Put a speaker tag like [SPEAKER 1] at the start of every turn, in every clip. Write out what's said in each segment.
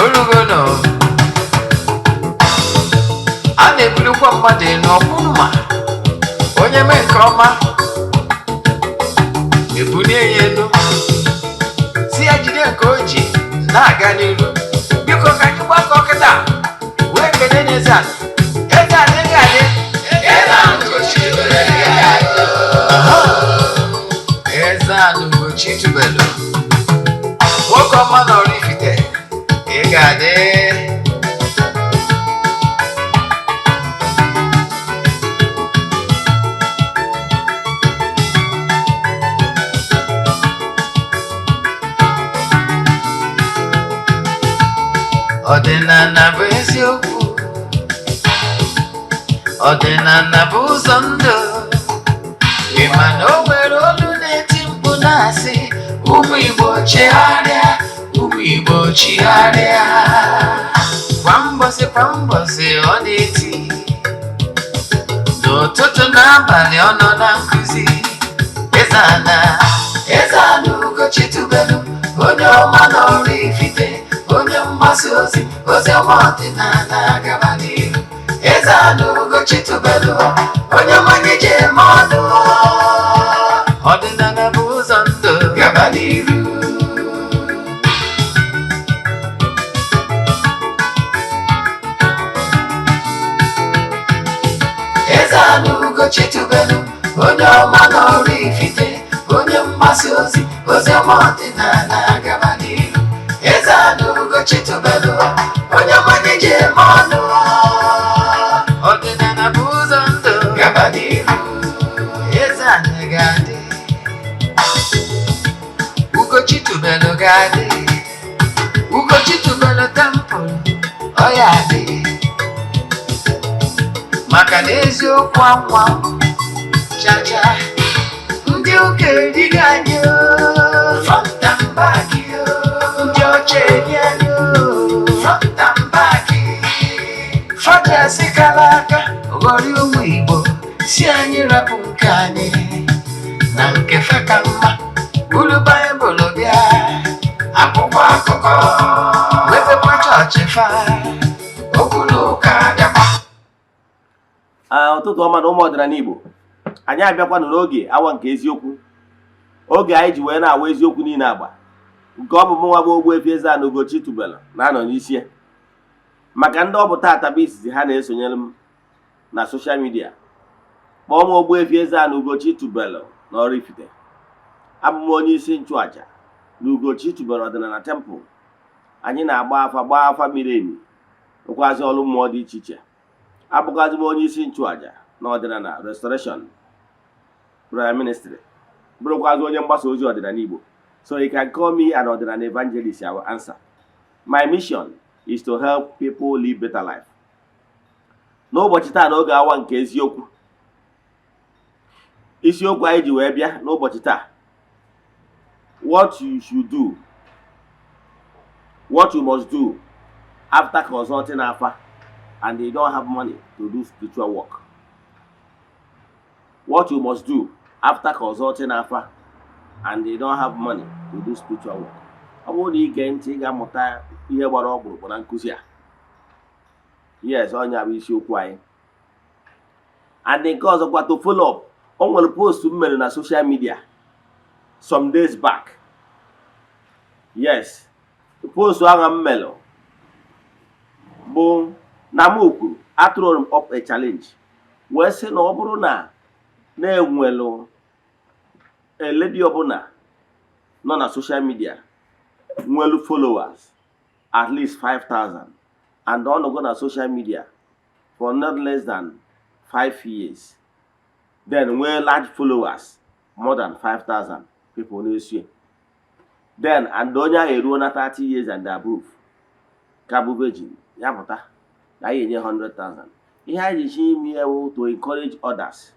[SPEAKER 1] Orugono a na-ebulikwa mmadụ elu ọkwụrụ ma onye mee nke ọma, ebulie ya elu, si ya jide nke o ji na-aga n'iru. Biko, ka anyị gbakọ kịta wee kelee n'eze ala. Eze ala, ị ga-adị. Aha. Eze ala Ugochi tubelu, nwoke ọma na Oraifite, ị ga-adị. Ọdịnala bụ eziokwu, ọdịnala bụ ụzọ ndụ. Ị ma na o nwere olu na-eti mkpu na-asị, "Ụmụ Igbo, chegharịa, ụmụ Igbo, chigharịa." Kwa mbọsị kwa mbọsị ọ na-eti, n'ụtụtụ na abalị ọ nọ na nkụzi. Eze ana, Eze ana Ugochi tubelu, onye ọma na Oraifite, onye mgbasa ozi ozi ọma ọdịnala, gaba n'ihu. Eze ana Ugochi tubelu, onye mmanya ji eme ọnụ. Ọdịnala bụ ụzọ ndụ, gaba n'iru. Eze ana Ugochi tubelu, onye ọma na Oraifite, onye mgbasa ozi ozi ọma ọdịnala, gaba n'iru. Eze ana Ugochi tubelu, onye mmanya ji eme ọnụ. Ọdịnala bụ ụzọ ndụ, gaba n'iru. Eze ana ga-adị, Ugochi tubelu ga-adị, Ugochi tubelu temple ọ ya adị, maka na eziokwu anwa chacha. Ndị ụka erighị anyị oo, front and back oo. Ndị ọcha eri anyị oo, front and back. Fajasị kara aka ghọrọ ụmụ Igbo, si anyị rapụ nke anyị na nke fe ka mma. Buru Baịbụl bịa, akwụkwọ akụkọ, mepekwa chọọchị fa, okwu na ụka bịakwa.
[SPEAKER 2] Ụtụtụ ọma na ụmụ ọdịnala Igbo. Anyị abịakwanụ n'oge awa nke eziokwu, oge anyị ji wee na-awa eziokwu niile agba, nke ọ bụ mụnwa bụ Ogbuefi Eze-Ana Ugochi tubelu na-anọ n'isi ya. Maka ndị ọ bụ taata bụ izizi ha na-esonyere m na social media, kpọọ m Ogbuefi Eze-Ana Ugochi tubelu na Oraifite. Abụ m onye isi nchụaja na Ugochi tubelu ọdịnala temple. Anyị na-agba afa, gbaa afa miri emi, rụkwazị ọrụ mmụọ dị iche iche. Abụkwazị m onye isi nchụaja na ọdịnala Restoration Prayer Ministry, bụrụkwazị onye mgbasa ozi ọdịnala Igbo. So you can call me an ọdịnala evangelist, I will answer. My mission is to help people live better life. N'ụbọchị taa, n'oge awa nke eziokwu, isiokwu anyị ji wee bịa n'ụbọchị taa: what you should do, what you must do after consulting afa and you don't have money to do spiritual work. What you must do after consulting afa and you don't have money to do spiritual work. Ọ bụrụ na ị gee ntị, ị ga-amụta ihe gbara ọkpụrụkpụ na nkụzi a. Yes, ọnya bụ isiokwu anyị. And nke ọzọkwa, to follow up, o nwere post m mere na social media some days back. Yes, post ahụ m mere bụ na m kwuru, atụrụ m up a challenge wee sị na ọ bụrụ na na-enwelu a lady ọbụla nọ na social media nwelu followers at least 5000 and ọ nọgo na social media for not less than 5 years, then nwee large followers, more than 5000 people na-eso ya, then and onye ahụ eruo na 30 years and above, ka bụ virgin, ya pụta na anyị enye 100,000. Ihe anyị ji chi ime ya wụ to encourage others,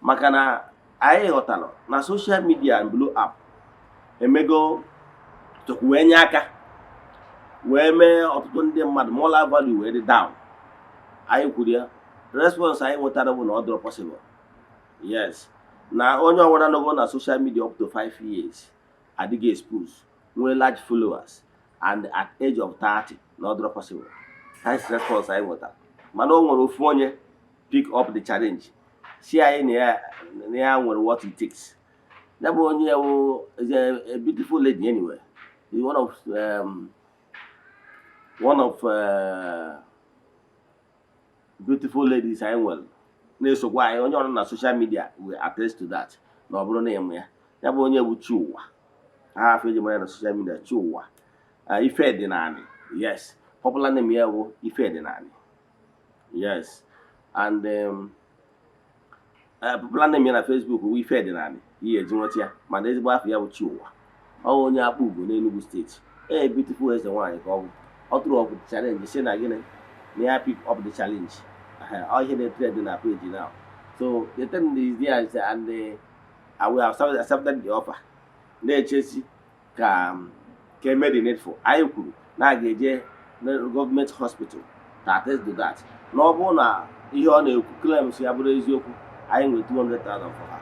[SPEAKER 2] maka na anyị ghọtara na social media and blue app emego tụkwu wee nye aka wee mee ọtụtụ ndị mmadụ moral value wee dị down. Anyị kwuru ya, response anyị nwetara bụ na ọ dịrọ possible. Yes, na onye ọbụla nọgo na social media up to 5 years adịghị expose, nwee large followers And at age of 30, na ọ dịrọ possible. Highest response anyị nwetara, mana o nwere ofu onye pick up the challenge, si anyị na ya nwere what it takes. Ya bụ onye wụ is a beautiful lady. Anyway, is one of beautiful ladies anyị nwere na-esokwa anyị. Onye ọrụ na social media will attest to that. Na ọ bụrụ na ịmụ ya, ya bụ onye bụ chi ụwa ha, afọ eji mara ya na social media, chi ụwa, ife dị naanị. Yes, popular name ya bụ ife dị naanị. Yes, and popular name ya na Facebook bụ ife dị naanị, ihe eji nweta ya, mana ezigbo afọ ya bụ chi ụwa. Ọ bụ onye akpụ ugo n'Enugu Steeti. Ee, beautiful eze nwaanyị ka ọ bụ. Ọ tụrụ up the challenge, si na gịnị, na ya pick up the challenge. Ọ ihe na-trend na page now. So the thing is there is, and I will have accepted the offer, na-echesi ka eme the needful. Anyị kwuru na a ga-eje na gọọmenti hospital to attest to that, na ọ bụrụ na ihe ọ na-ekwu, claims ya, bụrụ eziokwu, anyị nwere 200,000 for her.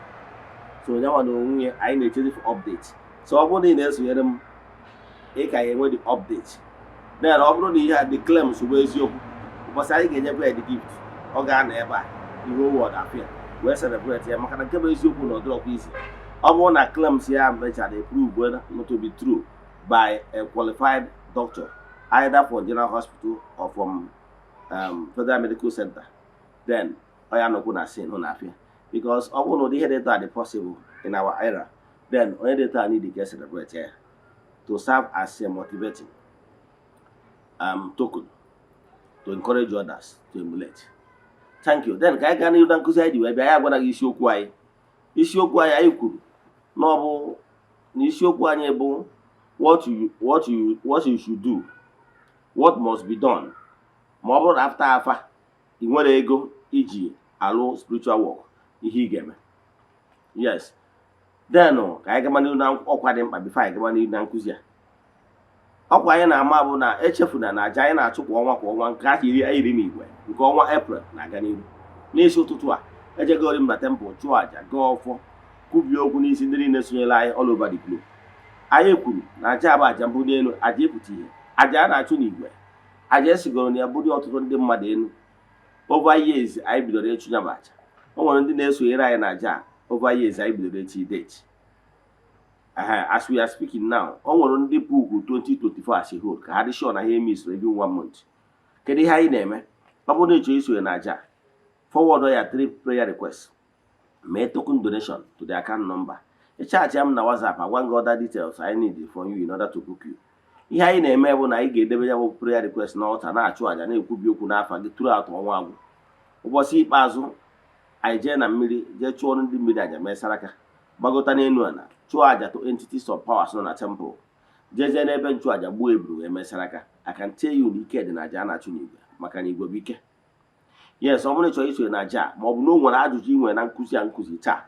[SPEAKER 2] So onye nwa na onwe ya, anyị na-echezi for update. So ọ bụrụ na ị na-esonyere m, ị ka ya enwe the update. Then ọ bụrụ na ihe a, the claims, bụ eziokwu, ụbọchị anyị ga-enyekwa ya the gift, ọ ga-anọ ebe a ihe world afia wee celebrate ya, maka na nke bụ eziokwu na ọ dịrọkwa isi. Ọ bụrụ na claims ya mechara prove not to be true by a qualified doctor, either from general hospital or from Federal Medical Center, then ọ ya nọkwu na sin hụ na afia, because ọ bụrụ na ụdị ihe dị etu a dị possible in our era, then onye dị etu a need to celebrate ya to serve as a motivating token to encourage others to emulate. Thank you. Then ka anyị gaa n'ihu na nkụzi anyị ji wee bịa. Anyị agwara gị isiokwu anyị. Isiokwu anyị, anyị kwuru na ọ bụ na isiokwu anyị bụ what you should do, what must be done ma ọ bụrụ na after afa ị nwere ego iji alụ spiritual work, ihe ị ga-eme. Yes, then ka anyị gaba n'ihu na ọkwa dị mkpa. Before anyị gaba n'ihu na nkụzi a, ọkwa anyị na-ama bụ na echefuna na aja anyị na-achụ kwa ọnwa kwa ọnwa, nke aka iri iri na igwe nke ọnwa April na-aga n'ihu. N'isi ụtụtụ a, ejegori m na temple chụọ aja, gaa ọfọ, kwubie okwu n'isi ndị niile sonyere anyị all over the globe. Anyị kwuru na aja bụ aja mbuli elu, aja ịpụta ihe, aja a na-achụ n'igwe, aja esigoro na ya bulie ọtụtụ ndị mmadụ elu over years anyị bidoro ịchụ ya bụ aja. O nwere ndị na-esonyere anyị na aja a over years anyị bidoro echi date. As we are speaking now, o nwere ndị book 2024 as a whole ka ha dị sure na ha emisiri every one month. Kedu ihe anyị na-eme? Ọ bụrụ na ị chọrọ isonye na aja, forward ya three prayer requests, mee token donation to the account number, ịchat m na WhatsApp, agwa gị other details I need from you in order to book you. Ihe anyị na-eme bụ na anyị ga-edebe ya bụ prayer request n'altar, na-achụ àjà, na-ekwubi okwu n'afa gị throughout ọnwa agwụ. Ụbọchị ikpeazụ, anyị jee na mmiri, jee chụọ ndị mmiri àjà, mee saraka, gbagota n'elu ala, chụọ àjà to entities of powers nọ na temple, jezie n'ebe nchụàjà, gbuo eburu wee mee saraka. I can tell you na ike dị na àjà a na-achụ n'igwe, maka na igwe bụ ike. Yes, ọ bụrụ na ị chọrọ isonye na àjà a, ma ọ bụ na o nwere ajụjụ ị nwere na nkụzi a nkụzi taa,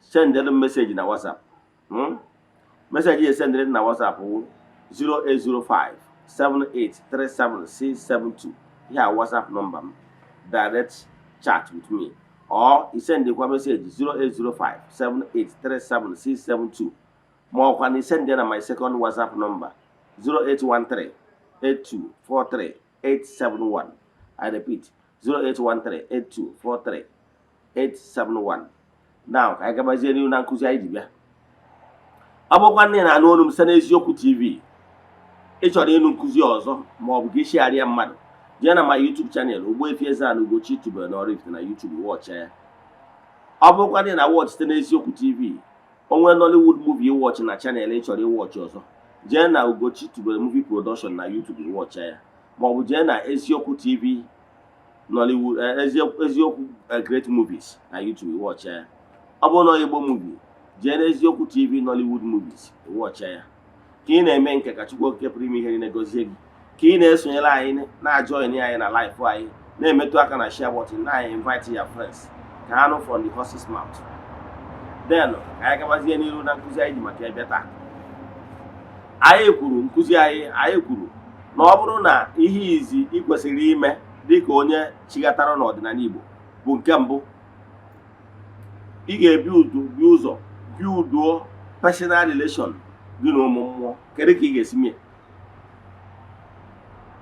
[SPEAKER 2] sendere m message na WhatsApp. Message ya esendere na WhatsApp wụ 0805 7837672. Ihe a WhatsApp nọmba m, direct chat with me, or isendekwa message 0805 7837672, ma ọkwa na isend ya na my second WhatsApp number, 0813 8243 871. I repeat, 0813 8243 871. Now ka anyị gabazie n'ihu na nkụzi anyị ji bịa. Ọ bụrụkwa nne na-anụ olu m site n'Eziokwu TV, ị chọrọ ịnụ nkụzi ọzọ ma ọ bụ ka ishigharịa mmadụ, jee na ma YouTube channel Ogbuefi Eze-Ana Ugochi tubelu na Oraifite na YouTube, watch ya. Ọ bụrụkwa ndị na watch site n'Eziokwu TV, onwe Nollywood movie watch na channel ị chọrọ ịwatch ọzọ, jee na Ugochi tubelu movie production na YouTube, watch ya, ma ọ bụ jee na Eziokwu TV Nollywood, Eziokwu great movies na YouTube, watch ya. Ọ bụrụ na Igbo movie, jee na Eziokwu TV Nollywood movies, watch ya. Ka ị na-eme nke, ka Chukwu Okike pụrụ ime ihe niile gọzie gị ka ị na-esonyere anyị, na-ajoin anyị na live anyị, na-emetụ aka na share button, na invite your friends ka ha nụ from the horse's mouth. Then ka anyị gabazie n'iru na nkụzi anyị ji maka ebe taa. Anyị kwuru, nkụzi anyị, anyị kwuru na ọ bụrụ na ihe izi ị kwesịrị ime dịka onye chigatara n'ọdịnala Igbo bụ nke mbụ, ị ga-ebi udu bi ụzọ builduo personal relation gị na ụmụ mmụọ. Kedu ka ị ga-esi mee?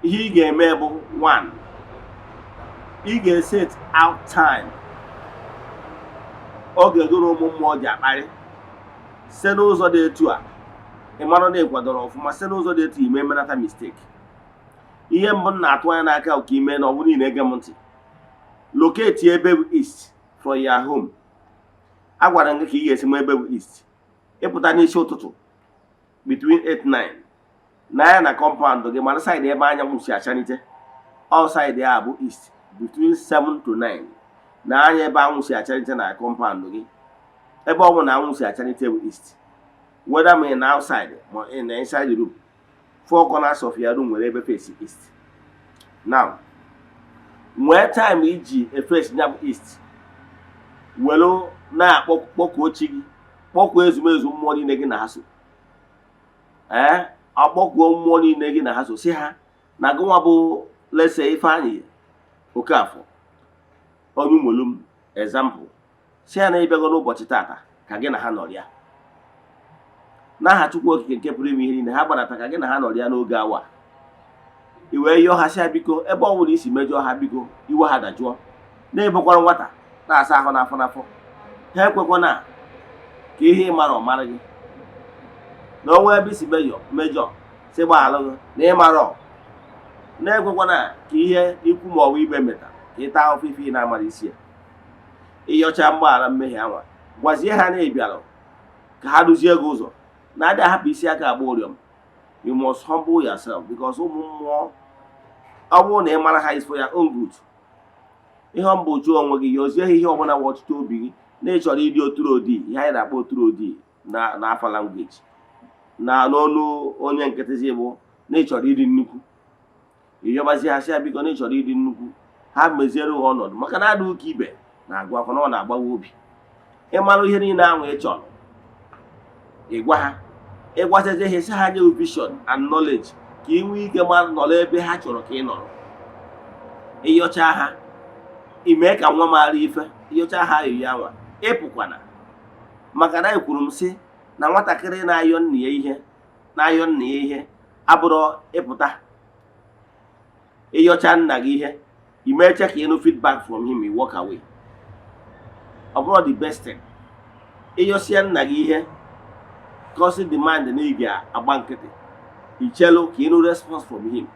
[SPEAKER 2] Ihe ị ga-eme bụ, one, ị ga-eset out time oge gị na ụmụ mmụọ ji akparị. Site n'ụzọ dị etu a, ị mara na ị kwadoro ọfụma. Site n'ụzọ dị etu, ime menata mistake. Ihe mbụ m na-atụ anya n'aka ka ime na ọ bụrụ na ị na-ege m ntị, locate ebe bụ east from your home. A gwara m gị ka ị ga-esi ma ebe bụ east. Ịpụta n'isi ụtụtụ between 8 9 na ya na compound gị, mara side ebe anyanwụ si achanite. All side ya bụ east. Between 7 to 9 na anya ebe anwụ si achanite na compound gị, ebe ọ bụ na anwụ si achanite bụ east. Whether ma ị na outside ma ị na inside the room, four corners of your room nwere ebe face east. Now, nwee time iji eface ya bụ east, welu na-akpọ kpọkuo chi gị, kpọkuo ezumezu mmụọ niile gị na ha so. Ee, akpọkuo mmụọ niile gị na ha so, si ha na gụnwa bụ lese Ifeanyị Okafọ onye umolum, example, si ya na ịbịago n'ụbọchị tata ka gị na ha nọrịa n'aha Chukwu Okike nke pụrụ ime ihe niile. Ha gbadata ka gị na ha nọrịa n'oge awa. I wee yọọ ha, sị ha biko, ebe ọ bụla isi mejọọ ha, biko iwe ha dajụọ, na-ebokwara nwata na-asa ahụ n'afọ n'afọ. Ha ekwekwana ka ihe ị mara ọ mara gị na onwe ebe isi mejọ, si gbaghalụ gị na ịmara. Na-ekwekwana ka ihe ikwu ma ọ bụ ibe meta ka ị taa ahụhụ ife ị na-amara isi ya. Ịyọcha mgbaghara mmehie anwa, gwazie ha na ị bịara ka ha duzie gị ụzọ na-adị ahapụ isi aka agba ụrịọm. You must humble yourself, because ụmụ mmụọ, ọ bụrụ na ị mara ha, is for your own good. Ihe mbụ, jụọ onwe gị, yọzie ha ihe ọbụla bụ ọtụtụ obi gị na ị chọrọ ịdị oturu odi. Ihe anyị na-akpọ oturu odi na n'afa language na n'ọnụ onye nkịtịzi bụ na ị chọrọ ịdị nnukwu. Ịyọbazie ha, sị ya biko, na ị chọrọ ịdị nnukwu, ha meziere ha ọnọdụ, maka na adị ụka ibe na-agụ akwa na ọ na-agbawa obi. Ịmarụ ihe niile ahụ ị chọrọ, ịgwa ha, ịgwachazie ha, sị ha nye vision and knowledge ka ị nwee ike ma nọrọ ebe ha chọrọ ka ị nọrọ. Ịyọcha ha, ime ka nwa maara ife. Ịyọcha ha ayụyọ anwa, ịpụkwana, maka na ekwuru m sị na nwatakịrị na-ayọ nna ya ihe, na-ayọ nna ya ihe abụrụ ịpụta. Ịyọcha nna gị ihe, imeche ka ịnụ feedback from him, you walk away. Ọ bụrụ the best thing, ịyọsịa nna gị ihe, cause demand na ị ga-agba nkịtị, ichelu ka ịnụ response from him.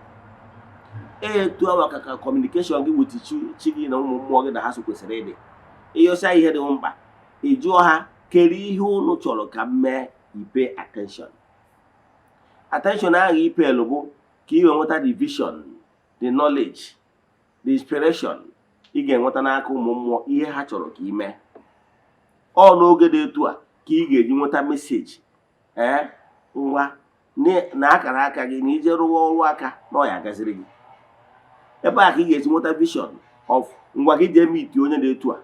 [SPEAKER 2] Etu awa ka communication gị with chi gị na ụmụ mmụọ gị na ha so kwesịrị ịdị. Ịyọsịa ihe dị mkpa, ị jụọ ha kedu ihe unu chọrọ ka m mee. I pay attention. Attention ahụ ipelu bụ ka ị wee nweta the vision, the knowledge, the inspiration ị ga-enweta n'aka ụmụ mmụọ, ihe ha chọrọ ka ị mee. Ọ n'oge dị etu a ka ị ga-eji nweta message, ee, ngwa, na akara aka gị na ije rụwa ọrụ aka na ọ ya agaziri gị. Ebe a ka ị ga-esi nweta vision of ngwa gị jee meet onye dị etu a,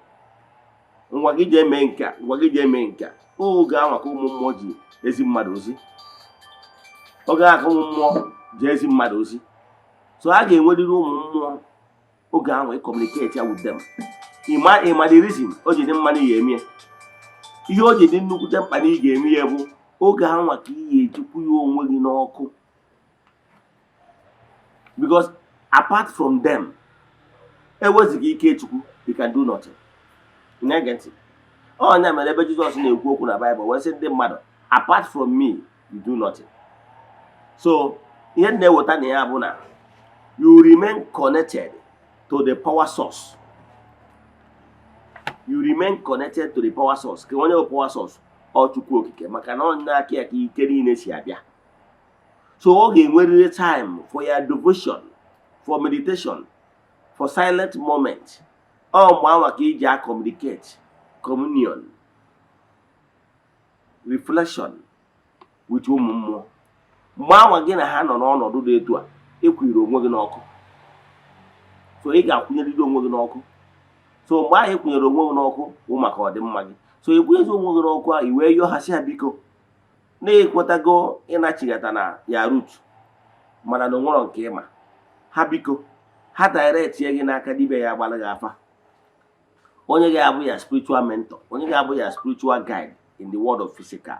[SPEAKER 2] ngwa gị jee mee nke a, ngwa gị jee mee nke a. Oge ahụ ka ụmụ mmụọ ji ezi mmadụ ozi. Oge ahụ ka ụmụ mmụọ ji ezi mmadụ ozi. So a ga-enwerịrị ụmụ mmụọ oge ahụ. Ị communicate ya with them, ịma the reason o ji dị mma na ị ga-eme ya. Ihe o ji dị nnukwute mkpa na ị ga-eme ya bụ oge anwa ka ị ga-ejikwu ya onwe gị n'ọkụ, because apart from them, eweziga ike Chukwu, you can do nothing. Na-ege ntị, ọnya mere ebe Jizọs na-ekwu okwu na Baịbụl wee sị ndị mmadụ, "Apart from me, you do nothing." So ihe m na-eweta na ya bụ na you remain connected to the power source. You remain connected to the power source. Ka onye bụ power source? Ọ Chukwu Okike, maka na ọ n'aka ya ka ike niile si abịa. So ọ ga-enwerịrị time for your devotion, for meditation, for silent moment. Ọ mgbe anwa ka iji a communicate, communion, reflection with ụmụ mmụọ. Mgbe anwa gị na ha nọ n'ọnọdụ dị etu a, ịkwụnyere onwe gị n'ọkụ. So ị ga-akwụnyerịrị onwe gị n'ọkụ. So mgbe ahụ ị kwụnyere onwe gị n'ọkụ bụ maka ọdịmma gị. So ị kwụnyezi onwe gị n'ọkụ ahụ, i wee yọọ ha, sị ha biko, na-ekwetago ịnachighata na ya root, mana na onwero nke ịma ha, biko ha direct gị n'aka dibịa ya agbara gị afa, onye ga-abụ ya spiritual mentor, onye ga-abụ ya spiritual guide in the world of physical,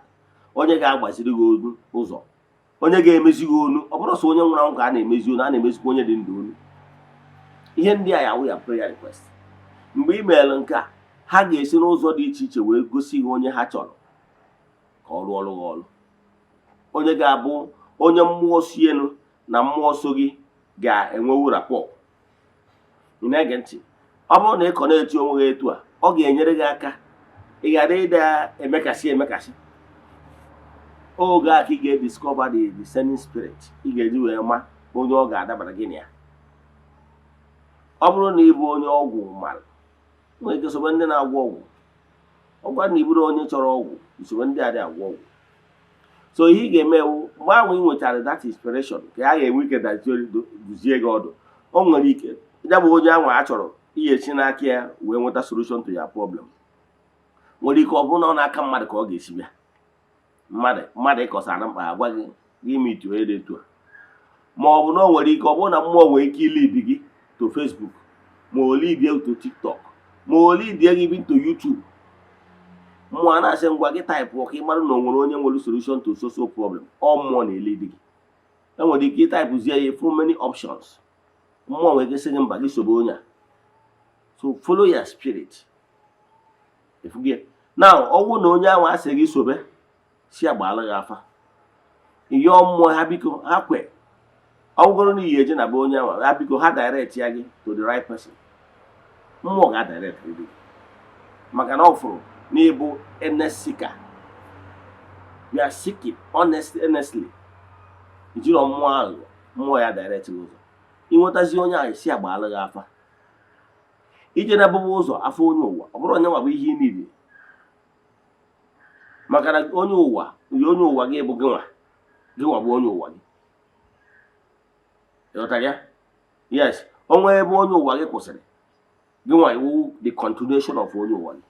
[SPEAKER 2] onye ga-agbaziri gị olu ụzọ. Onye ga-emezi gị onu, ọ bụrụ sọ onye nwụrụ anwụ ka a na-emezi onu, a na-emezikwa onye dị ndụ onu. Ihe ndị a ya wụ ya prayer request. Mgbe ị meere nke a, ha ga-esi n'ụzọ dị iche iche wee gosi gị onye ha chọrọ ka ọ rụọ ọrụ gị ọrụ, onye ga-abụ onye mmụọ si elu na mmụọ so gị ga-enwewu rapport. Ị na-ege ntị? Ọ bụrụ na ị kọ na-eti onwe gị etu a, ọ ga-enyere gị aka ị ghara ịda emekasị emekasị. Oge a ka ị ga-ediscover the discerning spirit ị ga-eji wee ma onye ọ ga-adabara gị na ya. Ọ bụrụ na ị bụ onye ọgwụ mara, nwere ike sobe ndị na-agwọ ọgwụ. Ọ gwa na ị bụrụ onye chọrọ ọgwụ, isobe ndị adị agwọ ọgwụ. So ihe ị ga-eme ewu, mgbe ahụ ị nwetara that inspiration, ka a ga-enwe ike duzie gị ọdụ. O nwere ike ya bụ onye ahụ a chọrọ ihe esi n'aka ya wee nweta solution to your problem. Nwere ike ọ bụrụ na ọ n'aka mmadụ ka ọ ga-esi bịa, mmadụ mmadụ ịkọsara mkpa agwa gị gị meet onye dị etu a, ma ọ bụ na o nwere ike ọ bụrụ na mmụọ nwere ike ilead gị to Facebook, ma o lead gị to TikTok, ma o lead gị even to YouTube. Mmụọ a na-asị, ngwa gị type ka ị mara na o nwere onye nwere solution to social problem. Ọ mmụọ na-elead gị. Enwere ike ịtypezie ya full many options, mmụọ nwere ike sị gị mba, gị sobe onye a. So follow your spirit. Efugie now, ọnwụ na onye ahụ asị gị sobe, si agbaala gị afa, yọọ mmụọ ha biko ha kwe. Ọ bụgoro na iyi eje na be onye ahụ, ha biko ha direct ya gị to the right person. Mmụọ ga-direct gị maka na ọ fụrụ n'ịbụ earnest seeker. You are seeking honestly, earnestly, ijiri mmụọ aghụghọ. Mmụọ ya direct gị ụzọ, ịnwetazi onye ahụ, esi agbaala gị afa. Ije na bụbụ ụzọ afọ onye ụwa, ọ bụrụ onye nwa bụ ihe ị niile, maka na onye ụwa yi onye ụwa gị bụ gịnwa, gịnwa bụ onye ụwa gị. Ịghọtara ya? Yes, onwe ebe onye ụwa gị kwụsịrị, gịnwa iwu the continuation of onye ụwa gị.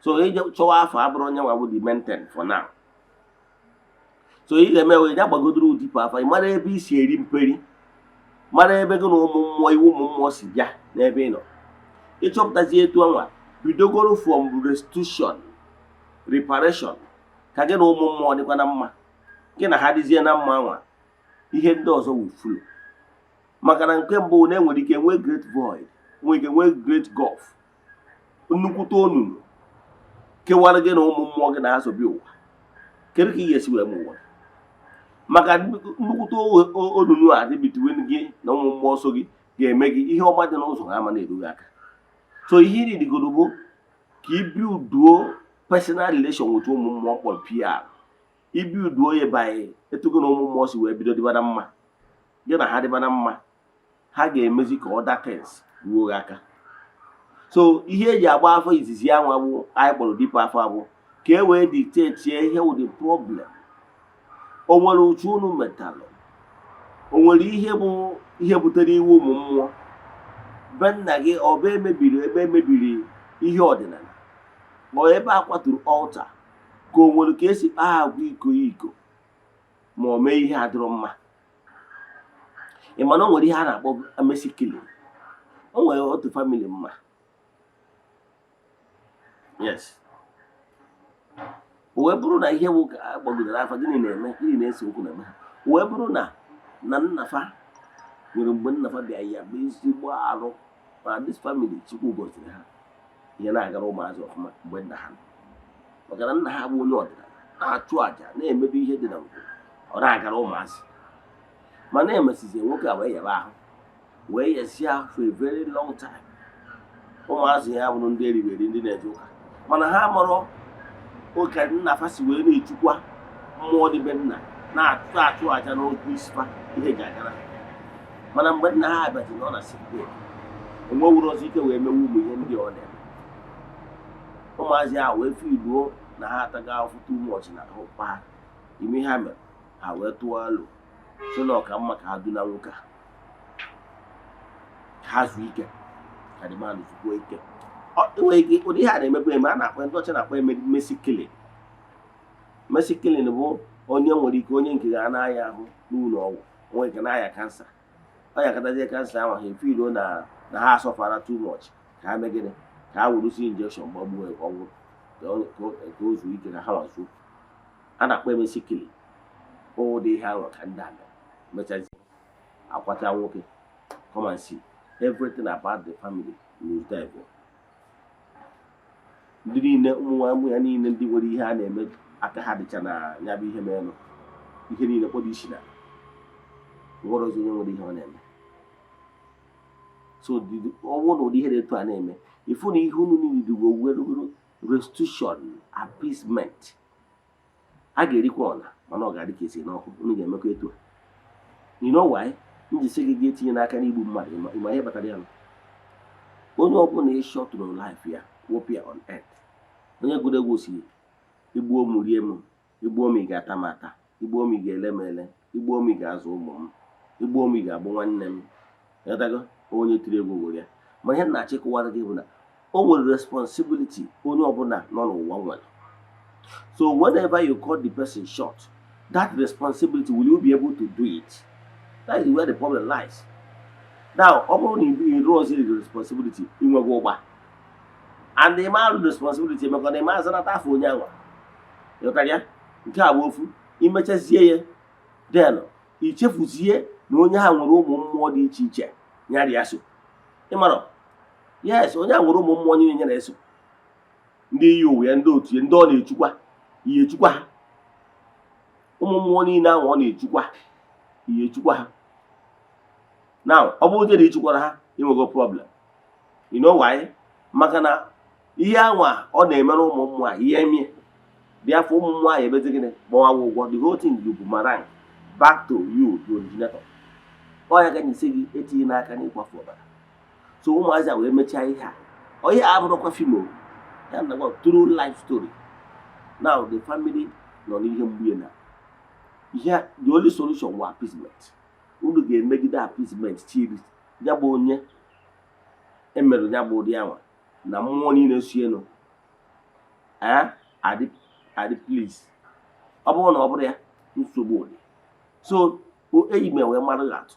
[SPEAKER 2] So ije chọwa afọ abụrụ onye nwa bụ the main thing for now. So ị ga-eme wee ya gbagodoro ụdịpụ afa, ị mara ebe i si eri mperi, mara ebe gị na ụmụ mmụọ, iwu ụmụ mmụọ si bịa n'ebe ị nọ. Ịchọpụtazi etu anwa, bidogoro from restitution, reparation, ka gị na ụmụ mmụọ dịkwa na mma. Gị na ha dịzie na mma anwa, ihe ndị ọzọ will follow. Maka na nke mbụ na enwere ike nwee great void, nwee ike nwee great gulf, nnukwute onunu kewara gị na ụmụ mmụọ gị na-azọbi ụwa. Kedu ka ị ga-esi wee mụ ụwa? Maka nnukwute onunu a dị between gị na ụmụ mmụọ so gị ga-eme gị ihe ọma dị n'ụzọ ha ama na-eru gị aka. So ihe ị digoro bụ ka i builduo personal relation with ụmụ mmụọ kpọrọ PR. Ibuilduo ya by etu gị na ụmụ mmụọ si wee bido dịba na mma, gị na ha dịba na mma, ha ga-emezi ka other things ruo gị aka. So ihe eji agba afọ izizi anwa bụ anyị kpọrọ deep afọ abụ ka e wee dictate ihe wụ the problem. O nwere uchu unu metalụ, o nwere ihe bụ ihe butere iwe ụmụ mmụọ be nna gị, ọ bụ emebiri ebe emebiri ihe ọdịnala, ma ọ ebe a kwaturu altar, ka o nwere ka esi kpaa agwa iko iko, ma o mee ihe adịrọ mma. Ị ma na o nwere ihe a na-akpọ mercy killing? O nwere otu family mma, yes, o wee bụrụ na ihe bụ ka a gbagidere afa, gịnị na-eme, gịnị na-ese okwu na-eme ha. O wee bụrụ na nnafa nwere mgbe nnafa bịa ya bụ ezigbo arụ. Ma this family, Chukwu gọziri ha, ihe na-agara ụmụazị ọfụma mgbe nna ha nọ, maka na nna ha bụ onye ọdịnala na-achụ àjà, na-emebe ihe dị na ngwuru, ọ na-agara ụmụazị. Mana emesizie nwoke a wee yaba ahụ, wee yesie ahụ for a very long time. Ụmụazị ya bụrụ ndị eriri eri, ndị na-eje ụka, mana ha marọ ụka nna fa si wee na-echukwa mmụọ dị be nna, na-achụ achụ àjà n'okwu isi fa, ihe ji agara ha. Mana mgbe nna ha abịazi na ọ na sick bed, enwewuru ọzọ ike wee mewe ụmụ ihe ndị ọ na-eme. Ụmụazị ahụ wee feeluo na ha atago ahụhụ too much na ahụ pa ha ime. Ha mere ha wee tụọ alo si na ọka mma ka ha duna nwoke a, ka ha zuo ike, ka the man zukwuo ike. Enwere ike ụdị ihe a na-emekwa eme, a na-akpọ, ndị ọcha na-akpọ eme mercy killing. Mercy killing bụ onye nwere ike onye nke ga na-aya ahụ n'ụlọ ọgwụ, nwere ike na-aya cancer, ọ ya katazie cancer ahụ, ha efeeluo na ha asufferra too much, ka ha mee gịnị? Ka ha werusi injection gbagbuo ya, ka ọ nwụrụ, ka o zuo ike, ka ha nwazuo. A na-akpọ mercy killing. Ụdị ihe ahụ ka ndị a mere mechazi akwacha nwoke. Come and see, everything about the family nosedive. Ndị niile, ụmụ nwa, ụmụ ya niile, ndị nwere ihe a na-eme aka ha dịcha na ya bụ ihe merenụ, ihe niile kpọrọ isi na nwere ozi onye nwere ihe ọ na-eme. So ọ bụrụ na ụdị ihe dị etu a na-eme, ịfụ na ihe unu niile dịgo werugoro restitution, appeasement. A ga-erikwa ọna, mana ọ ga-adị ka esi n'ọkụ. Unu ga-emekwa etu a. You know why m ji sị gị ga etinye n'aka n'igbu mmadụ? Ịma ihe kpatara ya? Nụ onye ọbụla ị shọtụrụ life ya, wụpụ ya on earth. Onye gụrụ egwu si, "Igbuo m, rie m. Igbuo m, ị ga-ata m ata. Igbuo m, ị ga-ele m ele. Igbuo m, ị ga-azụ ụmụ m. Igbuo m, ị ga-agbụ nwanne m." Ịghọtago? Onye tiri egwu gwụrụ ya. Ma ihe m na-achịkọwara gị bụ na o nwere responsibility onye ọbụla nọ n'ụwa nwere. So whenever you cut the person short, that responsibility, will you be able to do it? That is where the problem lies now. Ọ bụrụ na ị rụọzi the responsibility, inwego ụgba and ị ma responsibility maka na ị ma azanata afọ onye anwa. Ịghọtara ya? Nke a bụ ofu. Imechazie ya, then ichefuzie na onye ha nwere ụmụ mmụọ dị iche iche nyara ya so. Ịmarọ, yes, onye a nwere ụmụ mmụọ niile nyere eso, ndị iyi ụwa ya, ndị otu ya, ndị ọ na-echukwa ihe echukwa ha. Ụmụ mmụọ niile ahụ ọ na-echukwa ihe echukwa ha. Now, ọ bụrụ na ịchụkwara ha, inwego problem. You know why? Maka na ihe anwa ọ na-emere ụmụ mmụọ a, ihe emie dị afọ, ụmụ mmụọ ahụ emezi gịnị? Gbawa ụgwọ. The whole thing will boomerang back to you, the originator. Ọ ya ka anyị sị gị etinye n'aka n'ịkwafu ọbara. So ụmụazị a wee mechaa ihe a. Ọ ihe a abụrụkwa film o ya na true life story. Now the family nọ n'ihe mgbu ya na ihe. The only solution wụ appeasement. Unu ga-emegide appeasement till ya bụ onye emerụ ya bụ ụdị anwa na mmụọ niile si elu adị adị. Please, ọ bụrụ na ọ bụrụ ya, nsogbu dị. So eyi m wee mara gị atụ,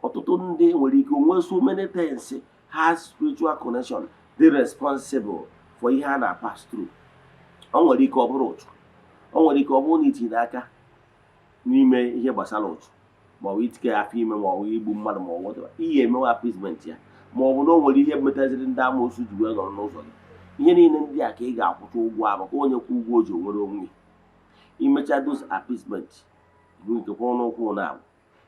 [SPEAKER 2] ọtụtụ ndị nwere ike onwe so many things has spiritual connection, dị responsible for ihe a na-pass through. O nwere ike ọ bụrụ ụchụ, o nwere ike ọ bụrụ na itinye aka n'ime ihe gbasara ụchụ, maọbụ itike afọ ime, maọbụ igbu mmadụ, maọbụ whatever, ihe emewe appeasement ya, maọbụ na o nwere ihe metaziri ndị amoosu ji wee nọrọ n'ụzọ gị. Ihe niile ndị a ka ị ga-akwụcha ụgwọ a, maka onye kwụ ụgwọ o ji onwere onwe ya. Imecha those appeasement, nke kwụrụ n'ụkwụ na agwụ,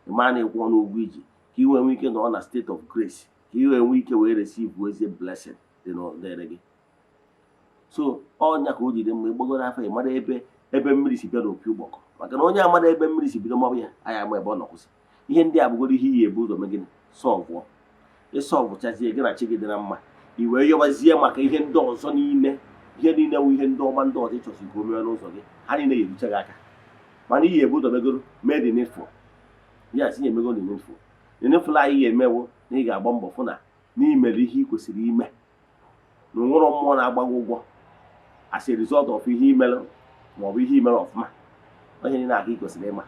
[SPEAKER 2] ịma na ịkwụ n'ụgwọ iji ka ị wee nwee ike nọ na state of grace, ka ị wee nwee ike wee receive ezi blessing dị n'dịrị gị. So ọnya ka o ji dị mma ịgbagoro afọ, ị mara ebe mmiri si bịa n'opi ụgbọkọ, maka na onye amara ebe mmiri si bido mabụ ya, anyị ama ebe ọ nọ kwụsị. Ihe ndị a bụgoro ihe iyi ebu ụzọ mee gịnị? Solve. Ịsolvechazie, gị na chi gị dị na mma, i wee yọbazie maka ihe ndị ọzọ niile. Ihe niile wụ ihe ndị ọma ndị ọzọ ịchọsi ka o mee n'ụzọ gị, ha niile ga-eruche gị aka. Mana iyi ebu ụzọ megoro mee the needful. Yes, ihe emego the needful. The needful anyị ga-emewo na ị ga-agba mbọ fụ na n'imere ihe ị kwesịrị ime, na onwere mmụọ na-agba gị ụgwọ as a result of ihe imere maọbụ ihe imere ọfụma. Onye niile aka ị kwesịrị ịma.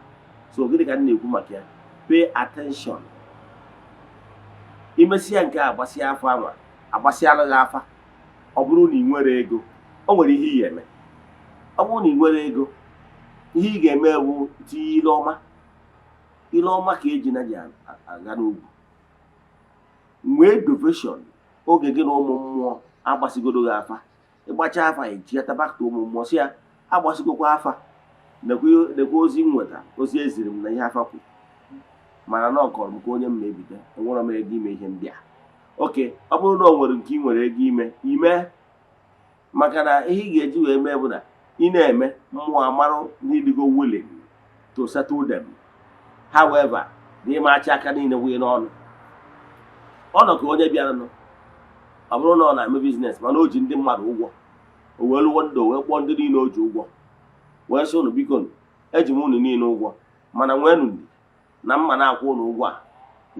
[SPEAKER 2] So gịnị ka m na-ekwu maka ya? Pay attention. Imesịa nke a, gbasịa afọ anwa, agbasịala gị afa. Ọ bụrụ na ị nwere ego, o nwere ihe ị ga-eme. Ọ bụrụ na ị nwere ego, ihe ị ga-eme bụ tinye ile ọma. Ile ọma ka eji na ji aga n'ugwu, nwee devotion. Oge gị na ụmụ mmụọ agbasigodo gị afa, ịgbacha afa, ejiata back to ụmụ mmụọ, si ya agbasigokwa afa, nekwa ozi m nweta, ozi eziri m na ihe afa kwuru, mana na ọ kọrọ m ka onye m ma ebido, enwere m ego ime ihe ndị a. Oke ọ bụrụ na o nwere nke ị nwere ego ime ime, maka na ihe ị ga-eji wee mee bụ na ị na-eme mmụọ amarụ na ịdịgo willing to settle them. However, na ịma achị aka niile wunye n'ọnụ ọ nọ ka onye bịaranụ. Ọ bụrụ na ọ na-eme business, mana o ji ndị mmadụ ụgwọ, o wee lụọ ndụ, wee kpọọ ndị niile o ji ụgwọ, wee sị, "Unu biko, eji m unu niile ụgwọ, mana nweenụ ndidi na mma na-akwụ unu ụgwọ a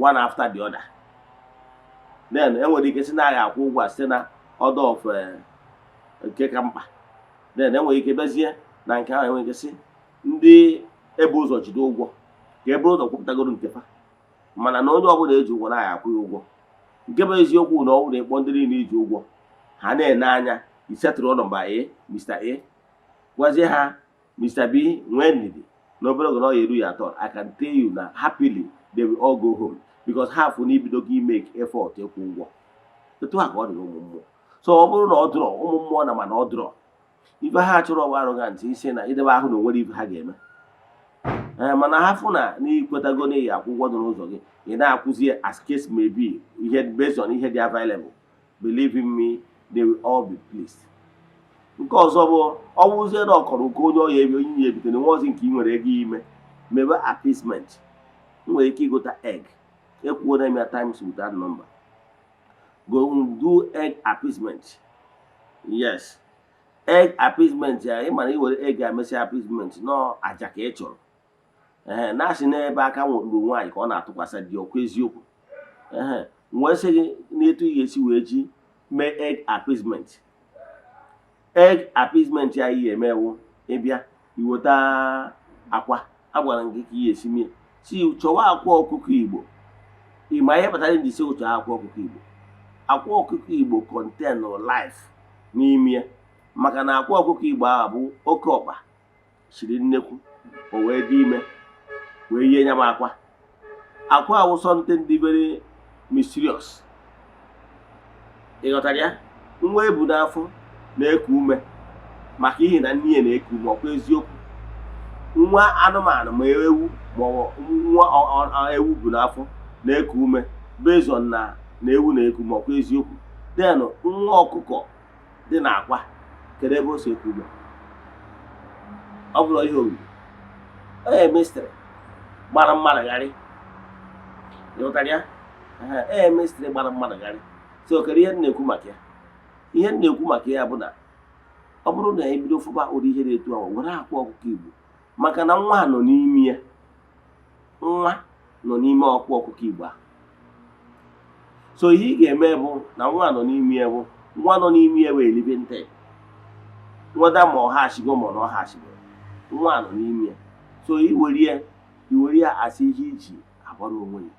[SPEAKER 2] one after the other." Then enwere ike si na agha akwụ ụgwọ a site na order of nke ka mkpa. Then enwere ike bezie na nke ahụ, enwere ike si ndị ebu ụzọ jide ụgwọ ka e buru ụzọ kwupụtagoro nke fa, mana na onye ọbụla eji ụgwọ naghị akwụ ya ụgwọ. Nke bụ eziokwu na ọ bụrụ na ịkpọ ndị niile iji ụgwọ, ha na-ene anya, isetụrụ number A, Mr. A, gwazie ha, Mr. B, nwee ndidi. N'obere oge na ọ ya eru ya atọ, I can tell you na happily they will all go home, because ha fụ na ibido gị make effort ịkwụ ụgwọ. Etu a ka ọ dị n'ụmụ mmụọ. So ọ bụrụ na ọ dụrọ ụmụ mmụọ na mana ọ dụrọ ife ha chọrọ ọgba arrogant isi na idebe ahụ na onwere ife ha ga-eme. Ee, mana ha fụ na n'ikwetago na iyi akwụ ụgwọ dị n'ụzọ gị, ị na-akwụzi as case may be, ihe based on ihe dị available, believe in me, they will all be pleased. Nke ọzọ bụ, ọ bụrụzie na ọkọrọ ụkọ onye ọya ebe onye ya ebitere nwa ọzọ nke ị nwere ego ime mebe appeasement, ị nwere ike ịgota egg. Ekwuo na ya times without number. Go do egg appeasement. Yes, egg appeasement ya, ị mara iwere egg emesi appeasement nọ aja ka ị chọrọ. Ee, na-asị n'ebe aka ruru nwaanyị ka ọ na-atụkwasị dị ọkwa eziokwu. Ee, wee sị gị n'etu ị ga-esi wee ji mee egg appeasement. Egg appeasement ya ihe emewu, ịbịa iweta akwa. Agwara m gị ka ị ga-esi mee si chọwa akwa ọkụkọ Igbo. Ị ma ihe kpatara m ji sị chọọ akwa ọkụkọ Igbo? Akwa ọkụkọ Igbo contain life n'ime ya, maka na akwa ọkụkọ Igbo ahụ bụ oke ọkpa chiri nnekwu, o wee dị ime wee yie nya m akwa. Akwa awụ something dị very mysterious. Ị ghọtara ya? Nwa ebu n'afọ na-eku ume maka ihi na nne ya na-eku ume. Ọkwa eziokwu? Nwa anụmanụ, ma ewu ma ọ bụ nwa ewu bụ n'afọ na-eku ume based on na ewu na-eku ume. Ọkwa eziokwu? Then nwa ọkụkọ dị n'akwa, kedu ebe o si eku ume? Ọ bụrụ ihe omimi, ee, mystery gbara mmadụ gharị. Ịghọtara ya? Ee, mystery gbara mmadụ gharị. So kedu ihe m na-ekwu maka ya? Ihe m na-ekwu maka ya bụ na ọ bụrụ na ebido fụba ụdị ihe dị etu ahụ, were akwa ọkụkọ Igbo, maka na nwa nọ n'ime ya, nwa nọ n'ime ọkwa ọkụkọ Igbo a. So ihe ị ga-eme bụ na nwa nọ n'ime ya bụ nwa nọ n'ime ya wee living thing, whether ma ọ hashigo ma ọ na ọ hashigo, nwa nọ n'ime ya. So i were ya, i were ya asị ihe iji agbara onwe gị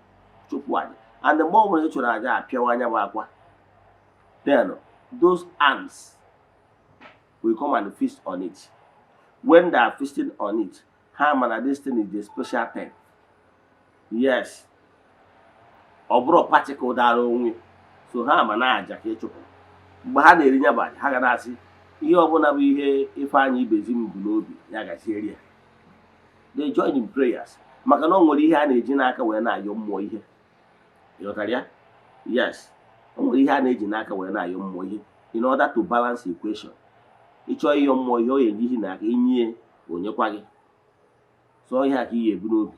[SPEAKER 2] chụpụ aja. And mgbe ọ bụla ị chụrụ aja, apịawa anya bụ akwa, then those ants will come and feast on it. When they are feasting on it, ha ma na this thing is a special thing. Yes, ọ bụrụ particle dara onwe, so ha ma na aja ka ịchụpụ. Mgbe ha na-eri nya bụ aja, ha ga na-asị ihe ọbụla bụ ihe Ifeanyị Ibezim bụ n'obi ya gazieri ya. They join in prayers, maka na o nwere ihe a na-eji n'aka wee na-ayọ mmụọ ihe. Ịghọtara ya? Yes, o nwere ihe a na-eji n'aka wee na-ayọ mmụọ ihe in order to balance equation. Ịchọọ ịyọ mmụọ ihe, ọ ga-eji ihe n'aka inye onyekwa gị. So ihe a ka ị ga-ebu n'obi.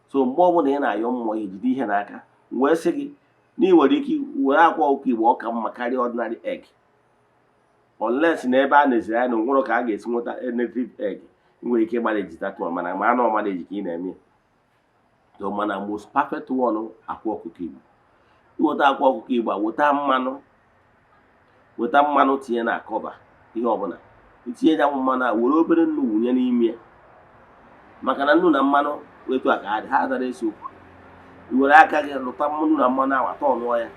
[SPEAKER 2] So mgbe ọbụla ị na-ayọ mmụọ ihe, jide ihe n'aka. Wee sị gị na ị nwere ike were akwa ọkụkọ Igbo, ọ ka mma karịa ordinary egg, unless na ebe a na-eziri anya na onwere ka a ga-esi nweta native egg. Ị nwere ike ịmanage that one, mana ma anụ ọmanage ka ị na-eme. So mana most perfect one, akwa ọkụkọ Igbo. Iweta akwa ọkụkọ Igbo a, weta mmanụ, weta mmanụ tinye na cover ihe ọbụla itinye ya mmanụ a, were obere nnu wụnye n'ime ya, maka na nnu na mmanụ etu a ka ha dị, ha adara ese okwu. I were aka gị lụta nnu na mmanụ awa, tọnụọ ya,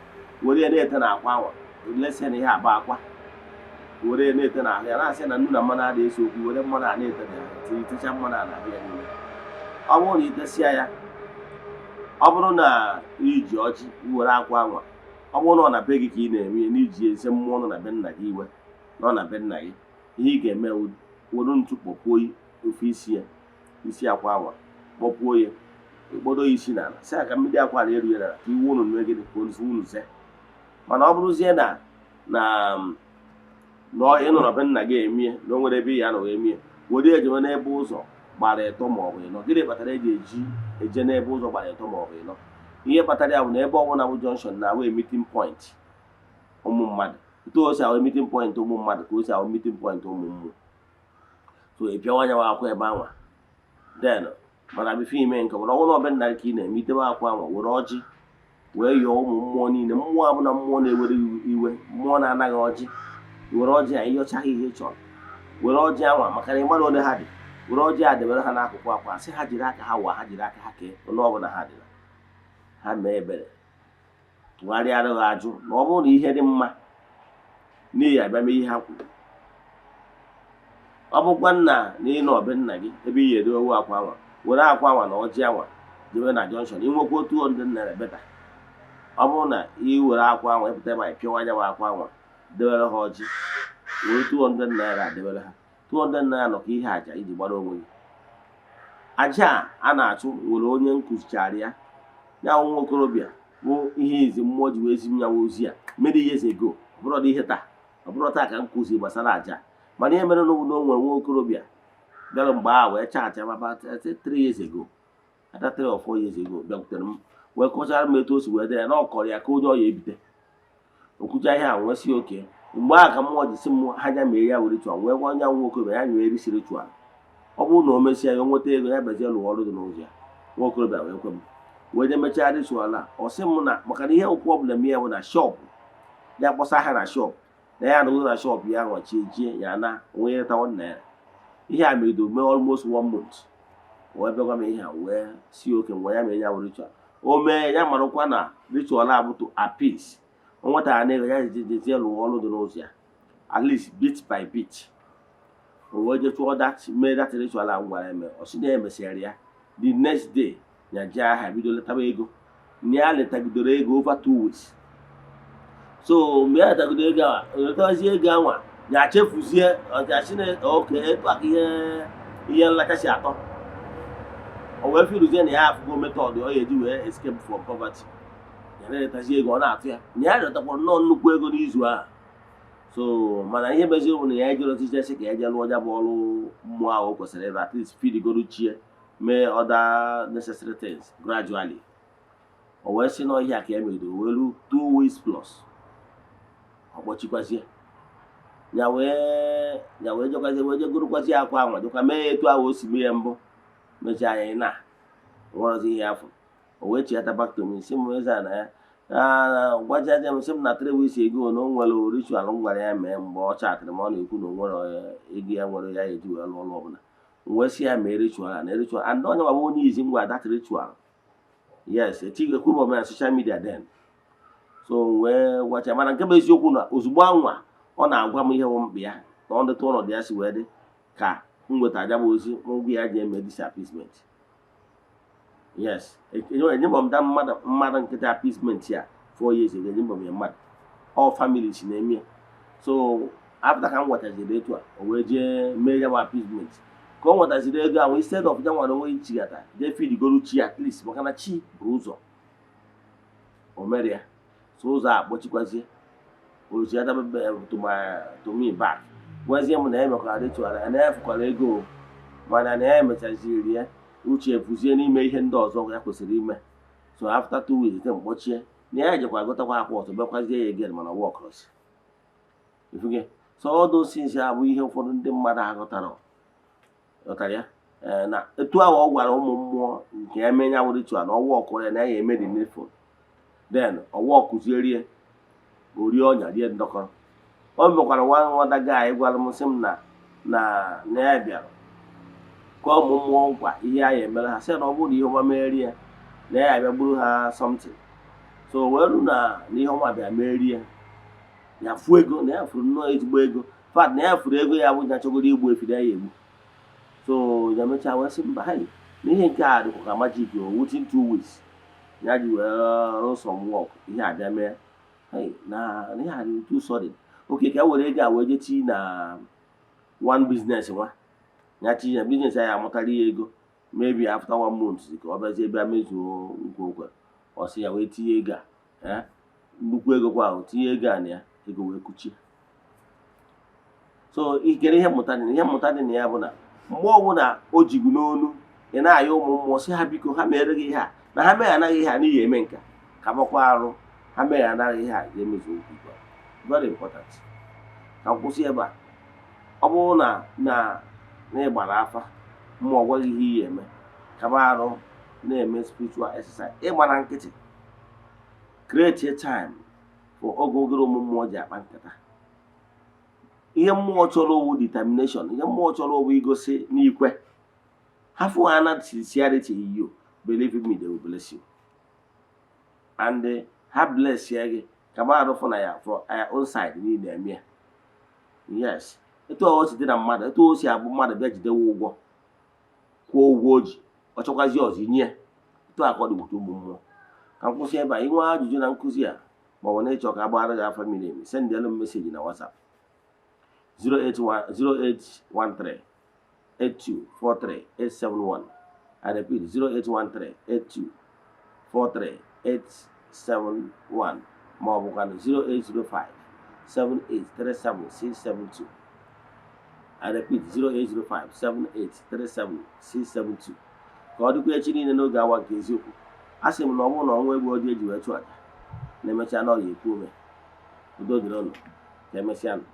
[SPEAKER 2] were ya na-ete na akwa awa lesie na ihe agba akwa, were ya na-ete n'ahụ ya, na-asị na nnu na mmanụ adịghị ese okwu. Were mmanụ a na-ete na ya, itecha mmanụ a n'ahụ ya niile. Ọ bụrụ na itesịa ya, ọ bụrụ na iji ọjị were akwa anwa, ọ bụrụ na ọ na be gị ka ị na-eme ya, n'iji eze mmụọ nọ na be nna gị iwe nọ na be nna gị, ihe ị ga-eme, were ntu kpọpuo ofe isi ya, isi akwa anwa, kpọpuo ya, ịkpọdo ya isi n'ala, sị ya ka mmiri akwa na-eru ya n'ala, ka iwu unu mee gịnị, ka unu ze. Mana ọ bụrụzie na ị nọrọ be nna gị emie, na o nwere ebe ị ya nọ wee mie, were ejewe n'ebe ụzọ gbara ịtọ ma ọ bụ ịnọ. Gịnị kpatara eji eji eje n'ebe ụzọ gbara ịtọ ma ọ bụ ịnọ? Ihe kpatara ya bụ na ebe ọbụla bụ junction na awee meeting point ụmụ mmadụ. Etu o si awụ meeting point ụmụ mmadụ ka o si awụ meeting point ụmụ mmụọ. So ị pịawa anya akwa ebe anwa. Then mana before ime nke ọbụla, ọ bụrụ na ọbe nna gị ka ị na-eme, itebe akwa anwa, were ọjị wee yọọ ụmụ mmụọ niile, mmụọ abụla mmụọ na-ewere iwe, mmụọ na-anaghị ọjị. Were ọjị a ịyọchaghị ihe ị chọrọ, were ọjị anwa, maka na ịmara ole ha dị. Were ọjị a debere ha n'akụkụ akwa, sị ha jiri aka ha wa, ha jiri aka ha kee onye ọbụla ha dịla ha mee ebere, tụgharịara ha ajụ na ọ bụrụ na ihe dị mma n'ihi abịa mee ihe ha kwuru. Ọ bụkwa nna na ị nọ be nna gị ebe ị ga-edowewu akwa anwa, were akwa anwa na ọjị anwa jebe na junction, inwekwa ₦200 better. Ọ bụrụ na ị were akwa anwa ịpụta ebe a, pịawa anya bụ akwa anwa, debere ha ọjị, were ₦200 debere ha. ₦200 nọ ka ihe àjà iji gbara onwe gị. Aja a na-achụ nwere onye nkụzichara ya, ya nwa okorobịa bụ ihe izi mmụọ ji wee zi m ya ozi a many years ago. Ọ bụrụ ihe taa, ọ bụrụ taa ka m kụzi gbasara aja, mana ihe mere n'obodo, o nwere nwa okorobịa bịara mgbe ahụ wee chat about 3 years ago, either 3 or 4 years ago, bịakwutere m wee kọchara m etu o si wee dị ya na ọ kọrọ ya ka onye ọ ya ebite okwucha ihe a nwee si oke. Mgbe ahụ ka mmụọ ji sị m ha nya mee ya were ritual, wee gwa onye nwa okorobịa ya nyere isi ritual. Ọ bụrụ na o mesịa ya, o nweta ego, ya bịazie lụọ ọrụ dị n'ụzọ ya. Nwa okorobịa wee kwe m wee jee mechaa ritual a. Ọ sị m na maka na ihe problem ya bụ na shop ya, kpọsa ahịa na shop, na ya anọgo na shop ya nọchie jie ya na onwe ya tawa nna ya. Ihe a megido mee almost one month, wee bịagwa m ihe a wee si oke mgbe ya mee ya bụ ritual. O mee ya, marakwa na ritual a bụ to appease. O nwetara na ego ya jezie lụọ ọrụ dị n'ụzọ ya, at least bit by bit. O wee jee chụọ that, mee that ritual a m gwara eme. Ọ sị na ya emesịrị ya, the next day ya jee ahịa, bido letaba ego, na ya letagidoro ego over 2 weeks. So mgbe ya letagidoro ego a, letazie ego anwa, ya chefuzie ọgachi na oke etu aka ihe nlacha si atọ. O wee firuzie na ya afụgo method ọ ga-eji wee escape from poverty. Ya na-eletazi ego, ọ na-atụ ya na ya letakwara nnọọ nnukwu ego n'izu ahụ. So mana ihe meziri bụ na ya ejere osisi sị ka ya jee lụọ ya bụ ọrụ mmụọ ahụ o kwesịrị ịrụ, at least feedgoro chie, mee other necessary things gradually. O wee sị n'ọhịa ka ya megidoro wee ruo 2 weeks plus, ọ kpọchikwazie ya wee jekwazie, wee jegorokwazie akwa anwa, jekwa mee ya etu ahụ o si mee ya mbụ. Mechaa ya na nwerọzi ihe afọ, o wee chiata back to me, sị m eze a na ya gwajaje m, sị m na 3 weeks ago na o nwere ritual m gwara ya mee. Mgbe ọ chatịrị m, ọ na-ekwu na o nwere ego ya nwere ya eji wee lụọ ọrụ ọbụla. M wee sị ya mee ritual a na ritual, and onye nwa bụ onye izi m gwa that ritual. Yes, etighị ekwu m na social media then. So wee gwacha, mana nke bụ eziokwu na ozugbo anwa ọ na-agwa m ihe bụ mkpa ya na ọ dịtụ ọnọdụ ya si wee dị ka m nweta aja bụ ozi ngwa ya ji eme this appeasement. Yes, enye m da mmadụ nkịtị appeasement ya 4 years ago, enye m ya mmadụ, all families na-eme ya. So after ka m nwetaziri etu a, o wee jee mee ya bụ appeasement, ka o nwetaziri ego ahụ, instead of ya nwere onwe ichigata jee feedgoro chi, at least maka na chi bụ ụzọ o mere ya. So ụzọ a kpọchikwazie oziata to me back, gwazie m na ya mekwara ritual ya, na ya fụkwara ego, mana na ya emechaziri ya uche efuzie n'ime ihe ndị ọzọ ya kwesịrị ime. So after 2 weeks te mkpọchie, na ya jekwa gotakwa akwa ọzọ, bịakwazie ya again, mana work ifuge. So all those things a bụ ihe ụfọdụ ndị mmadụ aghọtara ghọtara ya. Ee, na etu ahụ ọ gwara ụmụ mmụọ nke ya mee ya bụ ritual na ọwa ọkụrụ ya na ya eme the needful, then ọwa ọkụzierie o rie ọnya rie ndọkọrọ. O mekwara nwa nwata guy gwara m, sị m na ya bịara ka ụmụ mmụọ nkwa ihe ya emere ha, sị na ọ bụrụ na ihe ọma merie ya, na ya abịa gburu ha something. So wee ru na ihe ọma bịa merie ya, fuo ego, na ya furu nnọọ ezigbo ego fat, na ya furu ego ya bụ ya chọgoro igbu efi na ya egbu. So ya mechaa wee sị mba, hai, na ihe nke a dịkwa ka magic o. Within 2 weeks ya ji wee rụọ some work, ihe abịa mee. Hey, na ihe a dị too sudden. Okay, ka e were ego a wee jee tii na one business nwa ya, tinye na business ya, amụtara ya ego. Maybe after one month ka ọ bịazie bịa mezuo nkwa o kwere. Ọ sị ya wee tinye ego a, nnukwu ego kwa ahụ, tinye ego a na ya, ego wee kuchie. So ikere ihe mmụta dị na ihe mmụta dị na ya bụ na mgbe ọbụla o jigu n'onu ị na-ayọ ụmụ mmụọ, sị ha biko ha mere gị ihe a, na ha mee anaghị ihe a n'ihi eme nka ka makwa arụ, ha mee anaghị ihe a ga-emezu okwu ikpe. Very important. Ka m kwụsị ebe a. Ọ bụrụ na ị gbara afa, mmụọ gwa gị ihe iyi eme, kaba arụ na-eme spiritual exercise. Ịgba na nkịtị, create a time for oge ogere ụmụ mmụọ ji akpa nkata. Ihe mmụọ chọrọ owu determination, ihe mmụọ chọrọ owu igosi n'ikwe ha fụ ha na sincerity in you. Believe me, they will bless you and ha bless ya gị. Kaba arụ fụ na ya for our own side niile eme ya. Yes, Etu o si dị na mmadụ, etu o si abụ mmadụ bịa jidewe ụgwọ, kwụọ ụgwọ o ji, ọ chọkwazi ọzọ inye ya, etu a ka ọ dị wute ụmụ mmụọ. Ka m kwụsị ebe a. Inwe ajụjụ na nkụzi a, maọbụ na ịchọ ka a gbara gị afa miri emi, sendịalụ m message na WhatsApp 081 0813 8243 871. I repeat, 0813 8243 871, ma ọ bụkwanụ 0805 7837 672. I repeat, 0805 7837 672. Ka ọ dịkwa echi niile n'oge awa nke eziokwu. A sị m na ọ bụrụ na ọnwa egbu ọjọọ eji wee chụ aja na-emechaa na ọ ya ekwu ome. Udo dịrị ụnụ. Ka emesịa nụ.